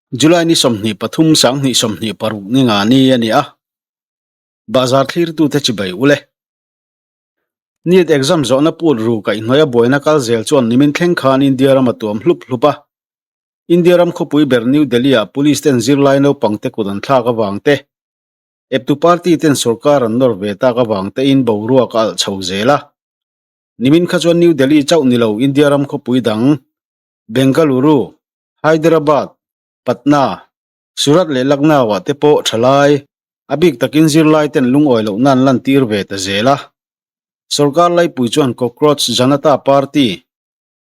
July ni 23 sanghnih 26 ni nga ni a ni a, Bazar thlirtute chibai ule. NEET exam zawhna put ru kaihhnawih a buaina kal zel chuan nimin thleng khan India ram a tuam hlup hlup a. India ram khawpui ber New Delhi-ah police ten zirlai naupangte kut an thlak avang te, eptu party ten sorkar an nawr ve tak avang tein boruak a alh chho zel a. Nimin kha chuan New Delhi chauh ni lo India ram khawpui dang Bengaluru, Hyderabad, Patna, Surat leh Lucknow-ah te pawh thalai, a bik takin zirlai ten lungawi lohna an lantir ve ta zel a. Sorkar laipui chuan Cockroach Janata Party,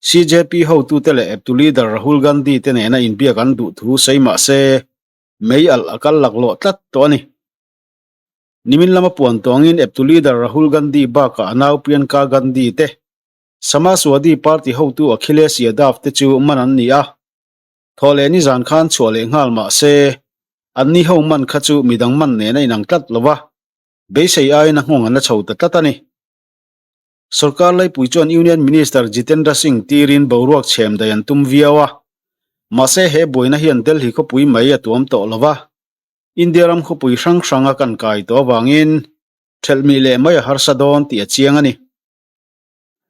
CJP hotute leh eptu leader Rahul Gandhi te nena inbiak an duh thu sawi mah se, mei alh a kal laklawh tlat tawh a ni. Nimin lama puan tawngin eptu leader Rahul Gandhi bakah a nau Priyanka Gandhi te, Samajwadi Party hotu Akhilesh Yadav te chu man an ni a. Thaw leh nizan khan chhuah leh nghal mah se, anni ho man kha chu midang man nen a inang tlat lo va, beisei aiin a nghawng an la chho ta tlat a ni. Sorkar laipui chuan Union Minister Jitendra Singh tirin boruak chhem daih an tum viau a, mahse he buaina hian Delhi khawpui mai a tuam tawh lo va, India ram khawpui hrang hrang a kan kai tawh avangin thelhmih leh mai a harsa dawn tih a chiang a ni.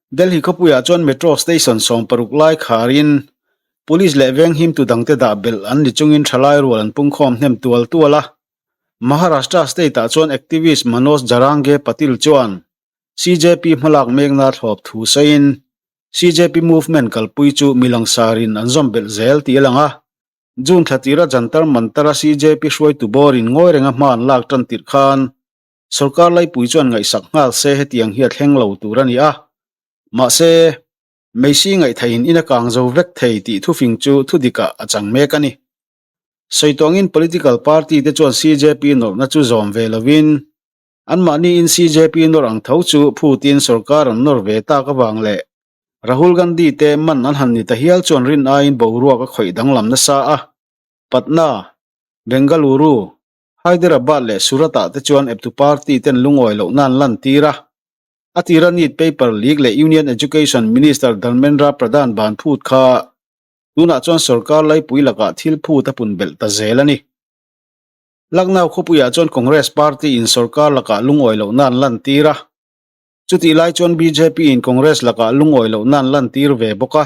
Delhi khawpuiah chuan metro station 16 lai kharin police leh venghimtu dangte dah belh an ni chungin thalai rual an pungkhawm hnem tual tual a. Maharashtra state-ah chuan activist Manoj Jarange Patil chuan CJP hmalak mekna thlawp thu sawiin CJP movement kalpui chu mi langsarin an zawm belh zel tih a lang a. June thla tira Jantar Mantara CJP hruaitu bawrin ngawi renga hma an lak tan tirh khan Sorkar laipui chuan ngaihsak nghal se hetiang hi a thleng lo tur a ni a. Mahse, Meisi ngaihtheihin in a kang zo vek thei tih thufing chu thudikah a chang mek a ni. Sawitawngin political party te chuan CJP nawrhna chu zawm ve lovin, anmahniin CJP nawrh ang tho chu phutin sorkar an nawr ve tak avang leh Rahul Gandhi te man an han ni ta hial chuan rin aiin boruak a khawih danglam nasa a. Patna, Bengaluru, Hyderabad leh Surat-ah te chuan eptu party ten lungawi lohna an lantir a. A tira NEET paper leak leh Union Education Minister Dharmendra Pradhan ban phut kha tunah chuan sorkar laipui lakah thil phut a pun belh ta zel a ni. Lucknow khawpuiah chuan Congress party in sorkar lakah lungawi lohna an lantir a. Chutih lai chuan bjp in Congress lakah lungawi lohna an lantir ve bawk a.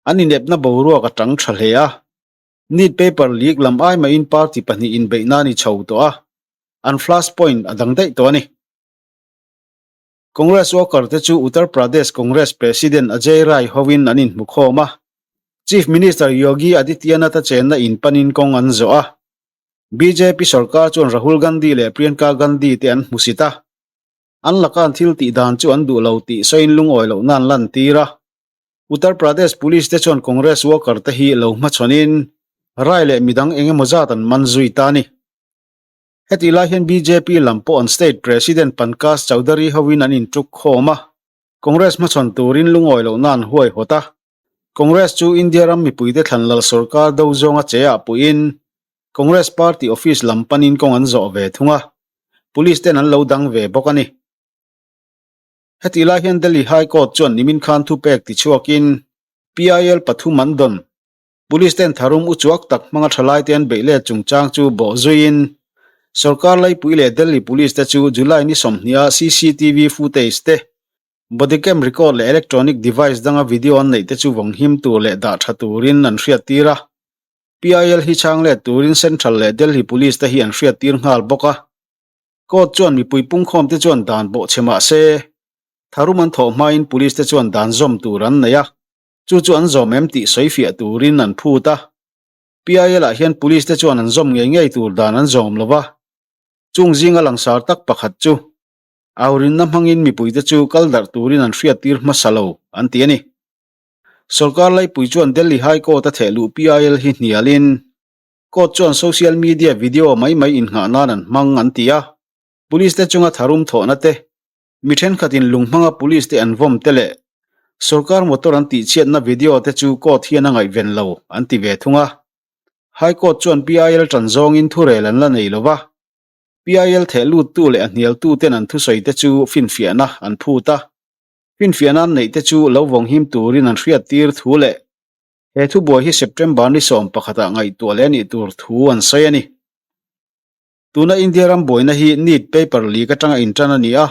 An inepna boruak a tang tha hle a. NEET paper leak lam ai mahin party pahnih inbeihna a ni chho tawh a, an flash point a dang daih tawh a ni. Congress worker te chu Uttar Pradesh Congress President Ajay Rai hovin an inhmu khawm a, Chief Minister Yogi Adityanath a chenna in panin kawng an zawh a. Bjp sorkar chuan Rahul Gandhi leh Priyanka Gandhi te an hmusit a, an laka an thil tih dan chu an duh lo tih sawiin lungawi lohna an lantir a. Uttar Pradesh Police te chuan Congress worker te hi lo hmachhawnin Rai leh midang eng emaw zat an man zui ta a ni. Hetih lai hian bjp lam pawh an state President Pankaj Chaudhary hovin an intuk khawm a, Congress hmachhawn turin lungawi lohna an huaihawt a. Congress chu India ram mipuite thlan lal sorkar do zawnga che ah puihin Congress party office lam panin kawng an zawh ve thung a, Police ten an lo dang ve bawk a ni. Hetih lai hian Delhi High Court chuan nimin khan thupek tichhuakin PIL pathum an dawn. Police ten tharum uchuak tak hmanga thalaite an beih let chungchang chu bawh zuiin sorkar laipui leh Delhi Police te chu July ni 20 a CCTV footage te, body cam record leh electronic device danga video an neih te chu vawng him tur leh dah tha turin an hriattir a. PIL hi chhang let turin Central leh Delhi Police te hi an hriattir nghal bawk a. Court chuan mipui pungkhawm te chuan dan bawh che mah se, tharum an thawh hmain police te chuan dan zawm tur an nei a, chu chu an zawm em tih sawifiah turin an phut a. PIL ah hian police te chuan an zawm ngei ngei tur dan an zawm lo va, chung zinga langsar tak pakhat chu aurinna hmangin mipui te chu kal darh turin an hriattir hmasa lo an ti a ni. Sorkar laipui chuan Delhi High Court a thehluh PIL hi hnialin Court chuan social media video mai mai innghah nan an hmang an ti a, police te chunga tharum thawhna te, mi thenkhatin lung hmanga police te an vawm te leh sorkar motor an tihchhiatna video te chu court hian a ngaihven lo an ti ve thung a. High Court chuan PIL tan zawngin thurel an la nei lo va, PIL theh luttu leh a hnialtu ten an thusawi te chu finfiahna an phut a, finfiahna an neih te chu lo vawng him turin an hriattir thu leh. He thubuai hi September ni 11 ah ngaihtuah leh a nih tur thu an sawi a ni. Tuna India ram buaina hi NEET paper leak atanga intan a ni a.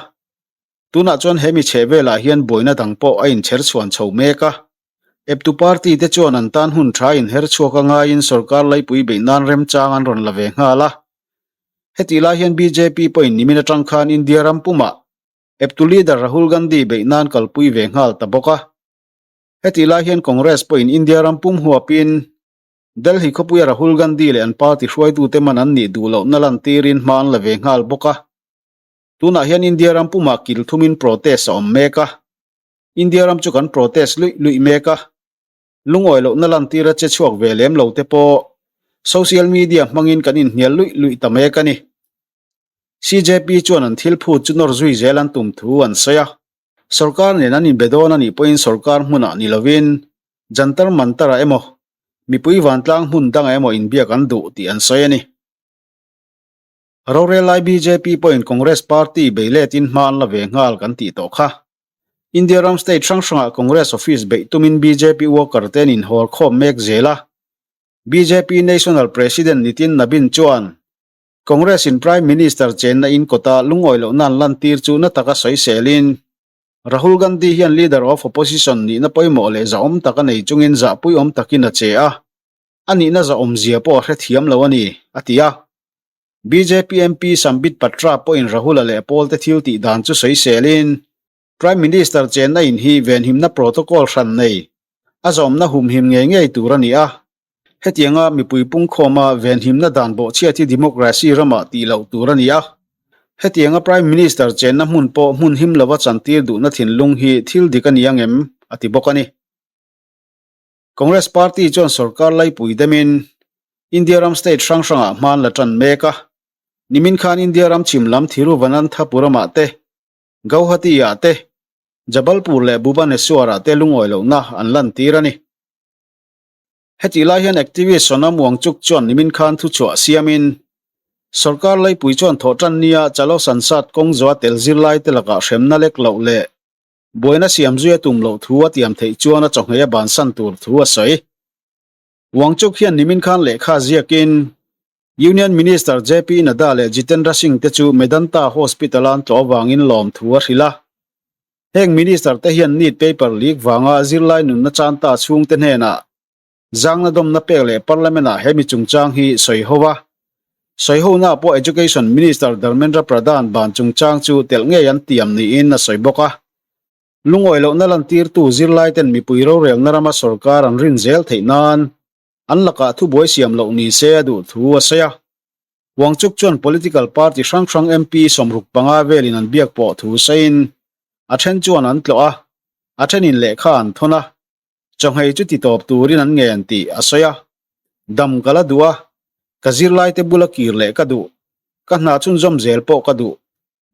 Tunah chuan he mi chheh velah hian buaina dang pawh a inchher chhuan chho mek a. Eptu party te chuan an tan hun tha inher chhuak a ngaiin sorkar laipui beih nan remchang an rawn la ve nghal a. Hetih lai hian bjp pawhin nimin atang khan India ram pumah eptu leader Rahul Gandhi beih nan kalpui ve nghal ta bawk a. Hetih lai hian Congress pawhin India ram pum huapin Delhi khawpuia Rahul Gandhi leh an party hruaitute man an nih duh lohna lantirin hma an la ve nghal bawk a. Tunah hian India ram pumah kil thumin protest a awm mek a. India ram chu kan protest luih luih mek a. Lungawi lohna lantira che chhuak ve lem lo te pawh social media hmangin kan inhnial luih luih ta mek a ni. CJP chuan an thil phut chu nawr zui zel an tum thu an sawi a. Sorkar nen an inbe dawn a nih pawhin sorkar hmunah ni lovin Jantar Mantar-ah emaw, mipui vantlang hmun dangah emaw inbiak an duh tih an sawi a ni. Rorel lai bjp pawhin Congress party bei letin hma an la ve nghal kan tih tawh kha. India ram state hrang hrangah Congress office beih tumin bjp worker te an inhawl khawm mek zel a. Bjp National President Nitin Nabin chuan Congress in Prime Minister chenna in kawta lungawi lohna an lantir chu na taka sawiselin Rahul Gandhi hian Leader of Opposition nihna pawimawh leh zahawm tak a nei chungin zahpuiawm takin a che a, a nihna zahawmzia pawh a hrethiam lo a ni, a ti a. Bjp MP Sambit Patra pawhin Rahul-a leh a pawlte thil tih dan chu sawiselin, Prime Minister chenna in hi venhimna protocol hran nei, a zawmna humhim ngei ngei tur a ni a. Hetianga mipui pungkhawma venhimna dan bawhchhiat hi democracy ramah tih loh tur a ni a. Hetianga Prime Minister chenna hmun pawh hmun him lova chantir duhna thinlung hi thil dik a ni ang em? a ti bawk a ni. Congress Party chuan sorkar laipui demin India ram state hrang hrangah hma an la tan mek a. Nimin khan India ram chhim lam Thiruvananthapuram-ah te, Gauhati-ah te, Jabalpur leh Bhubaneswar-ah te lungawi lohna an lantir a ni. Hetih lai hian activist Sonam Wangchuk chuan nimin khan thuchhuah siamin sorkar laipui chuan thawhtan nia Chalo Sansad kawng zawha tel zirlaite lakah hremna lek loh leh Buaina siam zui a tum loh thu a tiam theih chuan a chawhmeh a bansan tur thu a sawi. Wangchuk hian nimin khan lehkha ziakin Union Minister JP Nadda leh Jitendra Singh te chu Medanta Hospital-a an tlawh avangin lawm thu a hrilh a. Heng Minister te hian NEET paper leak vanga zirlai nunna chanta chhungte hnenah Zangna dawmna pek leh Parliament-ah he mi chungchang hi sawi ho a. Sawi honaah pawh Education Minister Dharmendra Pradhan ban chungchang chu telh ngei an tiam niin a sawi bawk a. Lungawi lohna lantirtu zirlaiten mipui rorelna rama sorkar an rin zel theih nan an lakah thubuai siam loh ni se a duh thu a sawi a. Wangchuk chuan political party hrang hrang MP 65 velin an biak pawh thu sawiin a then chuan an tlawh a, a thenin lehkha an thawn a. Chawhmeh chu ti tawp turin an ngen tih a sawi a, Dam ka la duh a, ka zirlaite bula kir leh ka duh, ka hna chhunzawm zel pawh ka duh.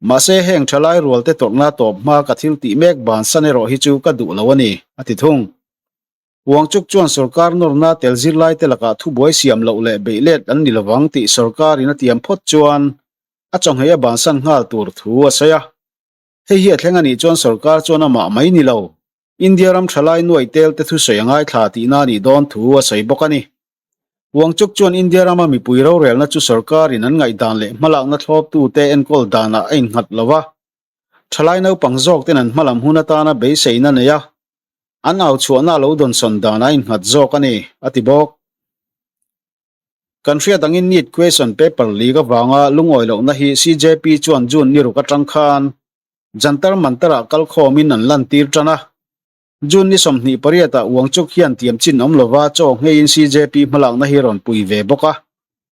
Mahse heng thalai rualte tawrhna tawp hma ka thil tih mek bansan erawh hi chu ka duh lo a ni, a ti thung. Wangchuk chuan sorkar nawrna tel zirlaite lakah thubuai siam loh leh beih let an ni lovang tih sorkarin a tiam phawt chuan a chawhmeh a bansan nghal tur thu a sawi a. Hei hi a thleng a nih chuan sorkar chuan amah mai ni lo, India ram thalai nuai tel te thusawi a ngaithla tihna a nih dawn thu a sawi bawk a ni. Wangchuk chuan India rama mipui rorelna chu sorkarin an ngaihdan leh hmalakna thlawptute enkawl danah a innghat lo a, thalai naupang zawk ten an hmalam hun atana beiseina nei a, an au chhuahna a lo dawnsawn danah a innghat zawk a ni, a ti bawk. Kan hriat angin NEET question paper leak avanga lungawi lohna hi CJP chuan June ni ruk atang khan Jantar Mantar-ah kal khawmin an lantir tan a. June ni 28 ah Wangchuk hian tiam chin awm lova chaw ngheiin CJP hmalakna hi rawn pui ve bawk a.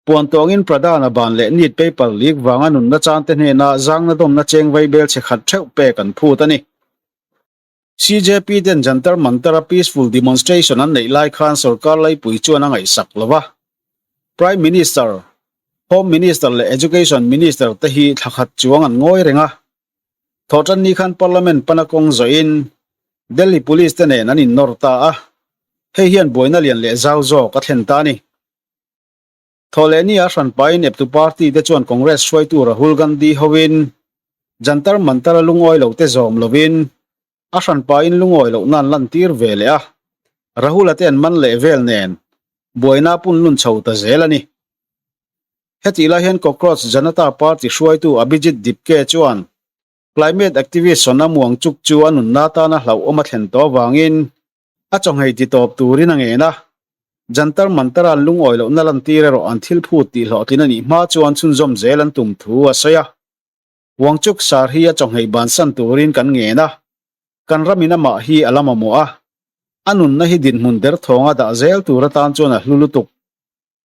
Puan tawngin Pradhan-a ban leh NEET paper leak vanga nunna chante hnena zangna dawmna cheng vaibel chhe khat theuh pek an phut a ni. CJP ten Jantar Mantar-a peaceful demonstration an neih lai khan sorkar laipui chuan a ngaihsak lo va. Prime Minister, Home Minister leh Education Minister te hi thla khat chuang an ngawi reng a. Thawhtanni khan Parliament pana kawng zawhin Delhi Police te nen an innawr ta a, hei hian buaina lian leh zau zawk a thlen ta a ni. Thawhlehni a hranpain eptu party te chuan Congress hruaitu Rahul Gandhi hoin Jantar Mantar-a lungawi lo te zawm lovin a hranpain lungawi lohna an lantir ve leh a. Rahul-a te an man leh vel nen buaina a punlun chho ta zel a ni. Hetih lai hian Cockroach Janata Party hruaitu Abhijit Dipke chuan climate activist Sonam Wangchuk chu a nunna tana hlauhawm a thlen tawh avangin a chawngei ti tawp turin a ngen a. Jantar Mantara an lungawi lohna lantir erawh an thil phut tih hlawhtlin a nih hma chuan chhunzawm zel an tum thu a sawi a. Wangchuk sar hi a chawngei bansan turin kan ngen a, kan ramin amah hi a la mamawh a, a nunna hi dinhmun derthawnga dah zel tur atan chuan a hlu lutuk.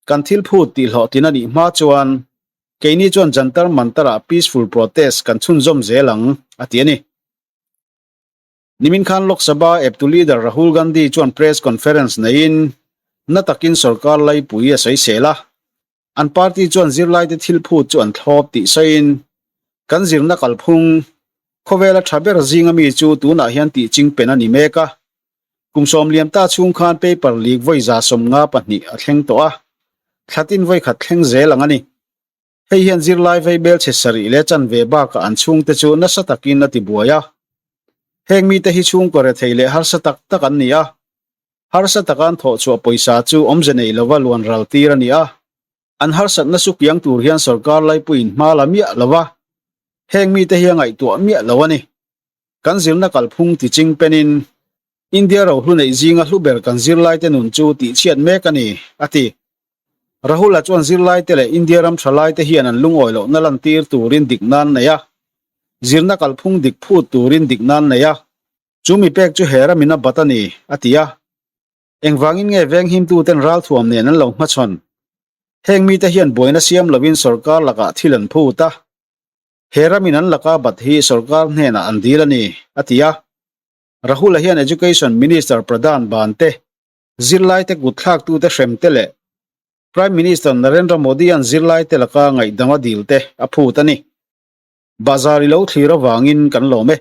Kan thil phut tih hlawhtlin a nih hma chuan keini chuan Jantar Mantar-ah peaceful protest kan chhunzawm zel ang, a ti a ni. Nimin khan Lok Sabha eptu leader Rahul Gandhi chuan press conference neiin na takin sorkar laipui a sawisel a. An party chuan zirlaite thil phut chu an thlawp tih sawiin, Kan zirna kalphung, khawvela tha ber zinga mi chu tunah hian tih chingpen a ni mek a. Kum sawmliam ta chhung khan paper leak vawi 72 a thleng tawh a, thlatin vawi khat thleng zel ang a ni. Hei hian zirlai vei belchhe sarih leh chanve bakah an chhungte chu nasa takin a ti buai a. Heng mite hi chhungkaw rethei leh harsa tak tak an ni a. Harsa taka an thawh chhuah pawisa chu awmze nei lova luan ral tir a ni a. An harsatna su kiang tur hian sorkar laipuiin hma la miah lo va. Heng mite hi a ngaihtuah miah lo a ni. Kan zirna kalphung ti ching penin India rohlu neih zinga hlu ber kan zirlaite nun chu tihchhiat mek a ni, a ti. Rahul-a chuan zirlaite leh India ram thalaite hian an lungawi lohna lantir turin dik nan nei a, zirna kalphung dik phut turin dik nan nei a, chu mi pek chu he ramin a bat a ni, a ti a. Engvangin nge venghimtuten ralthuam nen an lo hmachhawn? Heng mite hian buaina siam lovin sorkar lakah thil an phut a, he ramin an laka bat hi sorkar hnenah an dil a ni, a ti a. Rahul-a hian Education Minister Pradhan ban te, zirlaite kutthlaktute hrem te leh Prime Minister Narendra Modi-a'n zirlaite laka ngaihdam a dil te a phut a ni. Bazar i lo thlir avangin kan lawm e.